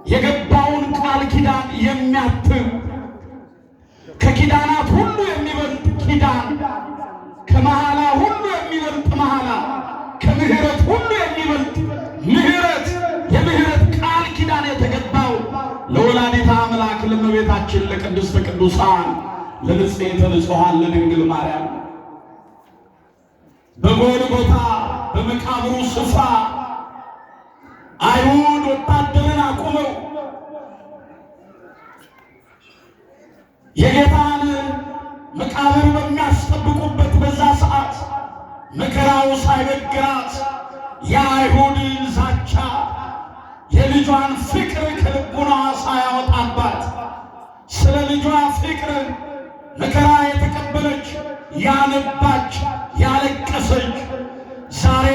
የገባውን ቃል ኪዳን የሚያትም፣ ከኪዳናት ሁሉ የሚበልጥ ኪዳን፣ ከመሐላ ሁሉ የሚበልጥ መሐላ፣ ከምሕረት ሁሉ የሚበልጥ ምሕረት፣ የምሕረት ቃል ኪዳን የተገባው ለወላዲተ አምላክ ለእመቤታችን ለቅድስተ ቅዱሳን ለንጽሕተ ንጹሐን ለድንግል ማርያም። በጎልጎታ በመቃብሩ ስፍራ አይሁድ ወታደርን አቁመው የጌታን መቃብር በሚያስጠብቁበት በዛ ሰዓት መከራው ሳይበግራት፣ የአይሁድ ዛቻ የልጇን ፍቅር ከልቡና ሳያወጣባት፣ ስለ ልጇ ፍቅር መከራ የተቀበለች፣ ያነባች፣ ያለቀሰች፣ ዛሬ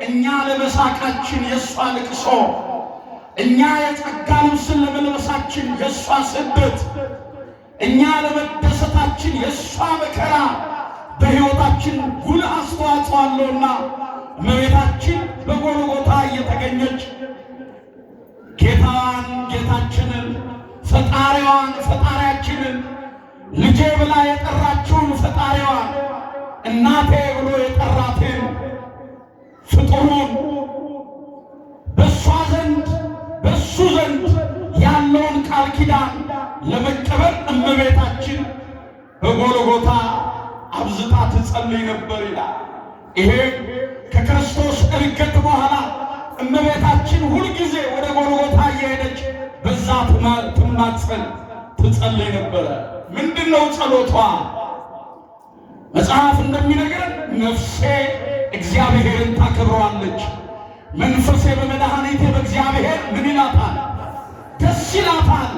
እኛ ለመሳቃችን የእሷ ልቅሶ፣ እኛ የጸጋ ልብስን ለመልበሳችን የእሷ ስደት፣ እኛ ለመደሰታችን የእሷ መከራ በሕይወታችን ጉልህ አስተዋጽኦ አለውና እመቤታችን በጎልጎታ እየተገኘች ጌታዋን ጌታችንን፣ ፈጣሪዋን ፈጣሪያችንን፣ ልጄ ብላ የጠራችውን ፈጣሪዋን፣ እናቴ ብሎ የጠራትን ፍጡሩን፣ በእሷ ዘንድ በእሱ ዘንድ ያለውን ቃል ኪዳን ለመቀበል እመቤታችን በጎልጎታ አብዝታ ትጸልይ ነበር ይላል። ይሄ ከክርስቶስ ዕርገት በኋላ እመቤታችን ሁልጊዜ ወደ ጎልጎታ እየሄደች በዛ ትማጸን ትጸልይ ነበረ። ምንድን ነው ጸሎቷ? መጽሐፍ እንደሚነግረን ነፍሴ እግዚአብሔርን ታከብረዋለች፣ መንፈሴ በመድኃኒቴ በእግዚአብሔር ምን ይላታል? ደስ ይላታል።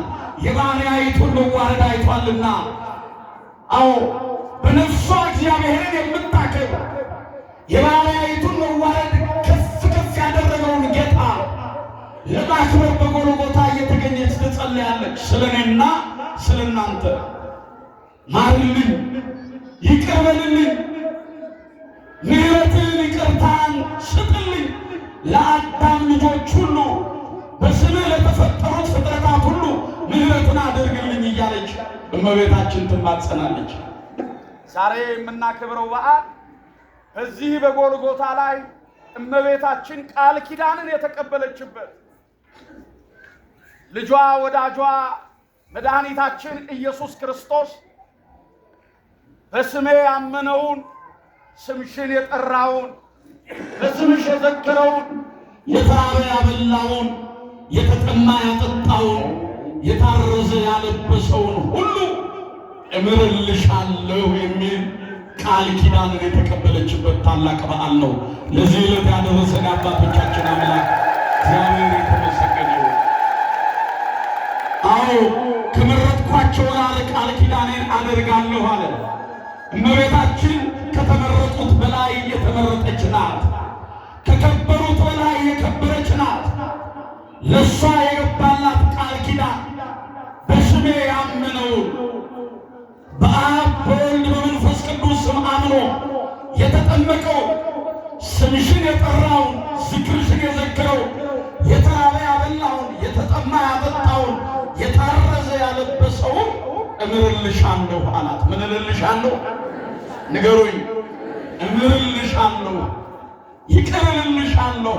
የባሪያይቱን መዋረድ አይቷልና። አዎ፣ በነፍሷ እግዚአብሔርን የምታከብር፣ የባሪያይቱን መዋረድ ከፍ ከፍ ያደረገውን ጌታ ለማክበር በጎልጎታ እየተገኘች ትጸልያለች። ስለ እኔና ስለ እናንተ ማርልኝ፣ ይቅር በልልኝ፣ ምሕረትን ይቅርታን ስጥልኝ፣ ለአዳም ልጆች ሁሉ፣ በስምህ ለተፈጠሩት ፍጥረታት ሁሉ ምሕረትን አድርግልኝ እያለች እመቤታችን ትማጸናለች። ዛሬ የምናከብረው በዓል በዚህ በጎልጎታ ላይ እመቤታችን ቃል ኪዳንን የተቀበለችበት፣ ልጇ ወዳጇ መድኃኒታችን ኢየሱስ ክርስቶስ በስሜ ያመነውን፣ ስምሽን የጠራውን፣ በስምሽ የዘከረውን፣ የተራበ ያበላውን፣ የተጠማ ያጠጣውን፣ የታረዘ ያለበሰውን ሁሉ እምርልሻለሁ የሚል ቃል ኪዳንን የተቀበለችበት ታላቅ በዓል ነው። ለዚህ ዕለት ያደረሰን የአባቶቻችን አምላክ እግዚአብሔር የተመሰገነ ይሁን። አዎ፣ ከመረጥኳቸው ጋር ቃል ኪዳኔን አደርጋለሁ አለ። እመቤታችን ከተመረጡት በላይ የተመረጠች ናት። ከከበሩት በላይ የከበረች ናት። ለእሷ የገባላት ቃል ኪዳን በስሜ ያመነውን፣ በአብ በወልድ በመንፈስ ቅዱስ ስም አምኖ የተጠመቀው፣ ስምሽን የጠራውን፣ ዝክርሽን የዘከረው፣ የተራበ ያበላውን፣ የተጠማ ያጠጣውን፣ የታረዘ ያለበሰውን እምርልሻለሁ አላት። ምን እልልሻለሁ? ንገሩኝ። እምርልሻለሁ፣ ይቅር እልልሻለሁ።